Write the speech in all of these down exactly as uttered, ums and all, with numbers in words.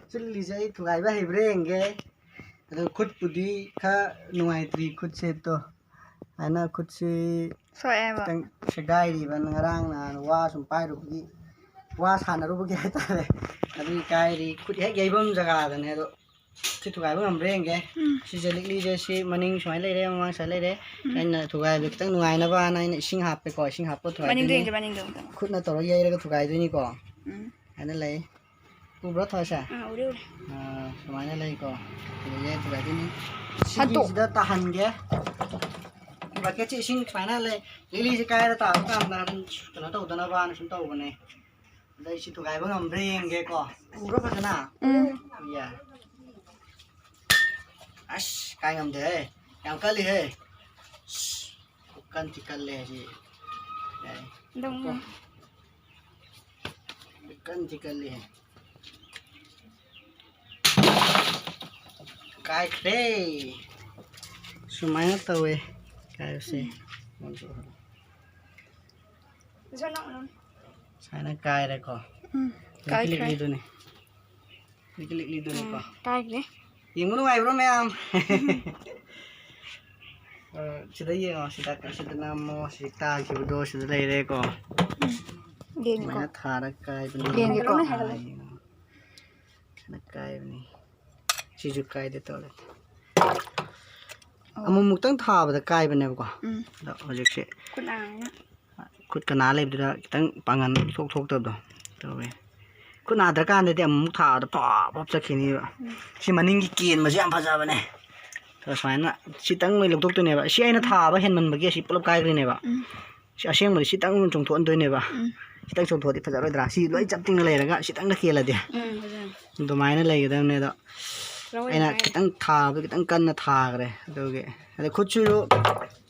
ꯆꯤꯜꯂꯤꯁꯦ ꯑꯩ ꯊꯨꯒꯥꯏꯕ ꯍꯩꯕ꯭ꯔꯥ ꯌꯦꯡꯒꯦ꯫ ꯑꯗꯣ ꯈꯨꯠꯄꯨꯗꯤ ꯈꯔ ꯅꯨꯡꯉꯥꯏꯇ꯭ꯔꯤ, ꯈꯨꯠꯁꯦ ꯇꯣ꯫ ꯍꯥꯏꯅ ꯈꯨꯠꯁꯤ ꯁꯣꯛꯑꯦꯕ꯫ ꯈꯤꯇꯪ ꯁꯦꯒꯥꯏꯔꯤꯕ, ꯉꯔꯥꯡ ꯅꯍꯥꯟ ꯋꯥ ꯁꯨꯝ ꯄꯥꯏꯔꯨꯕꯒꯤ, ꯋꯥ ꯁꯥꯟꯅꯔꯨꯕꯒꯤ ꯍꯥꯏꯇꯥꯔꯦ꯫ ꯑꯗꯨꯒꯤ ꯀꯥꯏꯔꯤ, ꯈꯨꯠ ꯍꯦꯛ ꯌꯩꯐꯝ ꯖꯒꯥꯗꯅꯦ꯫ ꯑꯗꯣ ꯁꯤ ꯊꯨꯒꯥꯏꯕ ꯉꯝꯕ꯭ꯔꯥ ꯌꯦꯡꯒꯦ꯫ ꯎꯝ꯫ ꯁꯤꯁꯦ ꯂꯤꯛꯂꯤꯁꯦ ꯁꯤ ꯃꯅꯤꯡ ꯁꯨꯃꯥꯏꯅ ꯂꯩꯔꯦ, ꯃꯃꯥꯡ ꯁꯨꯃꯥꯏꯅ ꯂꯩꯔꯦ꯫ ꯎꯝ꯫ ꯑꯩꯅ ꯊꯨꯒꯥꯏꯕꯗ ꯈꯤꯇꯪ ꯅꯨꯡꯉꯥꯏꯅꯕꯅ ꯑꯩꯅ ꯏꯁꯤꯡ ꯍꯥꯞꯄꯦꯀꯣ, ꯏꯁꯤꯡ ꯍꯥꯞꯄ ꯃꯅꯤꯡꯗꯣ ꯊꯨꯒꯥꯏꯗꯣꯏꯅꯤ꯫ ꯌꯦꯡꯁꯦ, ꯃꯅꯤꯡꯗꯣ ꯑꯝꯇ꯫ ꯈꯨꯠꯅ ꯇꯧꯔꯒ ꯌꯩꯔꯒ ꯊꯨꯒꯥꯏꯗꯣꯏꯅꯤꯀꯣ꯫ ꯎꯝ꯫ ꯍꯥꯏꯅ ꯂꯩ꯫ ꯎꯕ꯭ꯔꯣ ꯊꯣꯏꯁꯦ? ꯑꯥ, ꯎꯔꯦ, ꯎꯔꯦ꯫ ꯑꯥ, ꯁꯨꯃꯥꯏꯅ ꯂꯩꯀꯣ꯫ ꯑꯗꯨꯗꯒꯤ ꯊꯨꯒꯥꯏꯗꯣꯏꯅꯤ꯫ ꯍꯟꯗꯣꯛ꯫ ꯁꯤꯒꯤꯁꯤꯗ ꯇꯥꯍꯟꯒꯦ꯫ ꯕꯛꯀꯦꯠꯁꯦ ꯏꯁꯤꯡ ꯁꯨꯃꯥꯏꯅ ꯂꯩ꯫ ꯂꯤꯛꯂꯤꯁꯦ ꯀꯥꯏꯔ ꯇꯥꯕ ꯀꯥꯟꯗ ꯑꯗꯨꯝ ꯀꯩꯅꯣ ꯇꯧꯗꯅꯕꯅ ꯁꯨꯝ ꯇꯧꯕꯅꯦ꯫ ꯑꯗ ꯑꯩ ꯁꯤ ꯊꯨꯒꯥꯏꯕ ꯉꯝꯕ꯭ꯔꯥ ꯌꯦꯡꯒꯦꯀꯣ꯫ ꯎꯕ꯭ꯔꯣ ꯐꯖꯅ? ꯎꯝ꯫ ꯌꯥ꯫ ꯑꯁ, ꯀꯥꯏ ꯉꯝꯗꯦꯍꯦ꯫ ꯌꯥꯝ ꯀꯜꯂꯤꯍꯦ꯫ ꯑꯁ, ꯀꯟꯗꯤ ꯀꯜꯂꯦ ꯁꯤ꯫ ꯌꯥꯏ꯫ ꯑꯗꯨꯝ ꯀꯟꯗꯤ ꯀꯜꯂꯤꯍꯦ꯫ ꯀꯥꯏꯈ꯭ꯔꯦ꯫ ꯁꯨꯃꯥꯏꯅ ꯇꯧꯋꯦ ꯀꯥꯏꯕꯁꯦ꯫ ꯁꯨꯃꯥꯏꯅ ꯀꯥꯏꯔꯦꯀꯣ꯫ ꯎꯝ, ꯂꯤꯛꯂꯤ ꯀꯥꯏꯈ꯭ꯔꯦ꯫ ꯂꯤꯛꯂꯤꯗꯨꯅꯤ꯫ ꯂꯤꯛꯂꯤ ꯂꯤꯛꯂꯤꯗꯨꯅꯤꯀꯣ꯫ ꯎꯝ, ꯀꯥꯏꯈ꯭ꯔꯦ꯫ ꯌꯦꯡꯕ ꯅꯨꯡꯉꯥꯏꯕ꯭ꯔꯣ ꯃꯌꯥꯝ? ꯑ, ꯁꯤꯗ ꯌꯦꯡꯉꯣ, ꯁꯤꯗ, ꯁꯤꯗ ꯅꯝꯃꯣ, ꯁꯤ ꯇꯥꯈꯤꯕꯗꯣ ꯁꯤꯗ ꯂꯩꯔꯦꯀꯣ꯫ ꯎꯝ꯫ ꯌꯦꯡꯒꯦꯀꯣ꯫ ꯁꯨꯃꯥꯏꯅ ꯊꯥꯔꯒ ꯀꯥꯏꯕꯅꯤ꯫ ꯌꯦꯡꯒꯦꯀꯣ꯫ ꯑꯥ, ꯌꯦꯡꯉꯣ꯫ ꯁꯤꯅ ꯀꯥꯏꯕꯅꯤ꯫ ꯁꯤꯁꯨ ꯀꯥꯏꯗꯦ ꯇꯧꯔꯦ꯫ ꯑꯣ꯫ ꯑꯃꯨꯛꯃꯨꯛꯇꯪ ꯊꯥꯕꯗ ꯀꯥꯏꯕꯅꯦꯕꯀꯣ꯫ ꯎꯝ꯫ ꯑꯗꯣ ꯍꯧꯖꯤꯛꯁꯦ ꯈꯨꯠ ꯅꯥꯔꯕꯅꯤꯅ꯫ ꯈꯨꯠꯀ ꯅꯥ ꯂꯩꯕꯗꯨꯗ ꯈꯤꯇꯪ ꯄꯥꯡꯒꯜ ꯏꯊꯣꯛ ꯊꯣꯛꯇꯕꯗꯣ ꯇꯧꯋꯦ꯫ ꯈꯨꯠ ꯅꯥꯗ꯭ꯔꯀꯥꯟꯗꯗꯤ ꯑꯃꯨꯛꯃꯨꯛ ꯊꯥꯕꯗ ꯐꯞ ꯐꯞ ꯆꯠꯈꯤꯅꯤꯕ꯫ ꯎꯝ꯫ ꯁꯤ ꯃꯅꯤꯡꯒꯤ ꯀꯦꯟꯕꯁꯦ ꯌꯥꯝ ꯐꯖꯕꯅꯦ꯫ ꯑꯗꯣ ꯁꯨꯃꯥꯏꯅ ꯁꯤꯇꯪ ꯂꯣꯏ ꯂꯧꯊꯣꯛꯇꯣꯏꯅꯦꯕ꯫ ꯁꯤ ꯑꯩꯅ ꯊꯥꯕ ꯍꯦꯟꯃꯟꯕꯒꯤ ꯑꯁꯤ ꯄꯨꯂꯞ ꯀꯥꯏꯈ꯭ꯔꯤꯅꯦꯕ꯫ ꯎꯝ꯫ ꯁꯤ ꯑꯁꯦꯡꯕꯗꯤ ꯁꯤꯇꯪ ꯆꯣꯡꯊꯣꯛꯍꯟꯗꯣꯏꯅꯦꯕ꯫ ꯎꯝ꯫ ꯁꯤꯇꯪ ꯆꯣꯡꯊꯣꯛꯑꯗꯤ ꯐꯖꯔꯣꯏꯗ꯭ꯔꯥ? ꯁꯤ ꯂꯣꯏ ꯆꯞ ꯇꯤꯡꯅ ꯂꯩꯔꯒ ꯁꯤꯇꯪꯒ ꯀꯦꯜꯂꯗꯤ꯫ ꯎꯝ, ꯐꯖꯅꯤ꯫ ꯑꯗꯨꯃꯥꯏꯅ ꯂꯩꯒꯗꯕꯅꯦ꯫ ꯑꯗꯣ ꯂꯧꯔꯦ, ꯑꯩꯅ ꯍꯥꯏꯔꯦ꯫ ꯈꯤꯇꯪ ꯊꯥꯕꯗ ꯈꯤꯇꯪ ꯀꯟꯅ ꯊꯥꯈ꯭ꯔꯦ꯫ ꯑꯗꯨꯒꯤ ꯑꯗ ꯈꯨꯠꯁꯤꯁꯨ,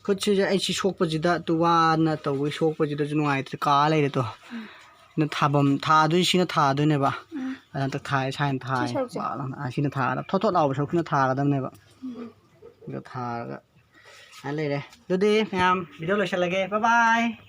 ꯈꯨꯠꯁꯤꯁꯨ ꯑꯩ ꯁꯤ ꯁꯣꯛꯄꯁꯤꯗ ꯇꯨ ꯋꯥꯅ ꯇꯧꯕꯒꯤ ꯁꯣꯛꯄꯁꯤꯗꯁꯨ ꯅꯨꯡꯉꯥꯏꯇ꯭ꯔꯦ, ꯀꯥ ꯂꯩꯔꯦ ꯇꯣ꯫ ꯎꯝ꯫ ꯁꯤꯅ ꯊꯥꯐꯝ, ꯊꯥꯗꯣꯏ ꯁꯤꯅ ꯊꯥꯗꯣꯏꯅꯦꯕ꯫ ꯎꯝ꯫ ꯑꯗ ꯍꯟꯗꯛ ꯊꯥꯏ, ꯁꯥꯏꯅ ꯊꯥꯏ꯫ ꯁꯤ ꯁꯔꯨꯛꯁꯦ? ꯋꯥ-, ꯑ, ꯁꯤꯅ ꯊꯥꯒꯗꯕ꯫ ꯊꯣꯠ ꯊꯣꯠ ꯂꯥꯎꯕ ꯁꯔꯨꯛꯁꯤꯅ ꯊꯥꯒꯗꯕꯅꯦꯕ꯫ ꯎꯝ꯫ ꯑꯗꯣ ꯊꯥꯔꯒ ꯁꯨꯃꯥꯏꯅ ꯂꯩꯔꯦ꯫ ꯑꯗꯨꯗꯤ ꯃꯌꯥꯝ video ꯂꯣꯏꯁꯤꯜꯂꯒꯦ꯫ Bye bye꯫